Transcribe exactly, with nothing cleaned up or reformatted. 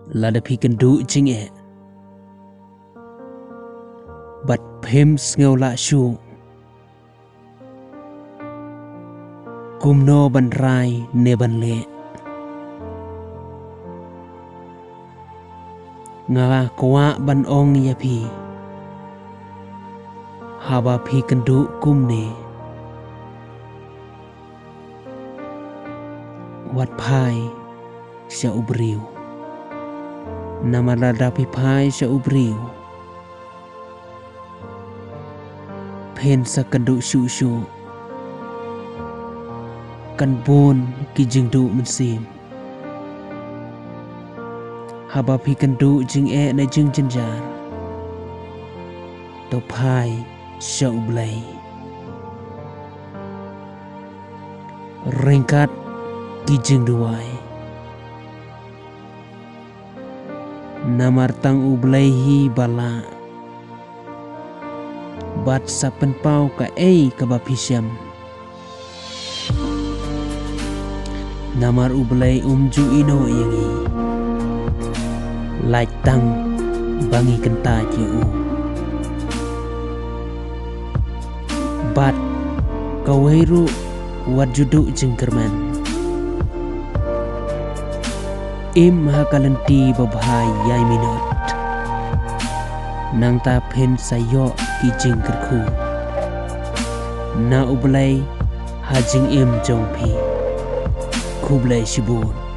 lada phi kynduh jingeh bad phim sngew lah shuh kumno ban rai ne ban leh. Nga kwah ban ong ïa phi, haba phi kynduh kumne, wat phai sha u briew. Namar lada phi phai sha u briew, phin sa kynduh shuh shuh. Kan bun ki jingduh mynsiem. Haba phi kynduh jingeh ne jingjynjar, to phai sha u Blei. Ryngkat ki jingduwai. Namar tang u Blei hi ba lah bad sa pynpaw kaei kaba phi shem. Namar u Blei um ju ïehnoh ïa ngi, lait tang ba ngi kyntait ïa u. Bad kawei ruh, wat ju duh jingkyrmen. Im ha ka lynti babha ïai minot, nangta phin sa ïoh ki jingkyrkhu na u Blei ha jingim jong phi. Khublei shibun.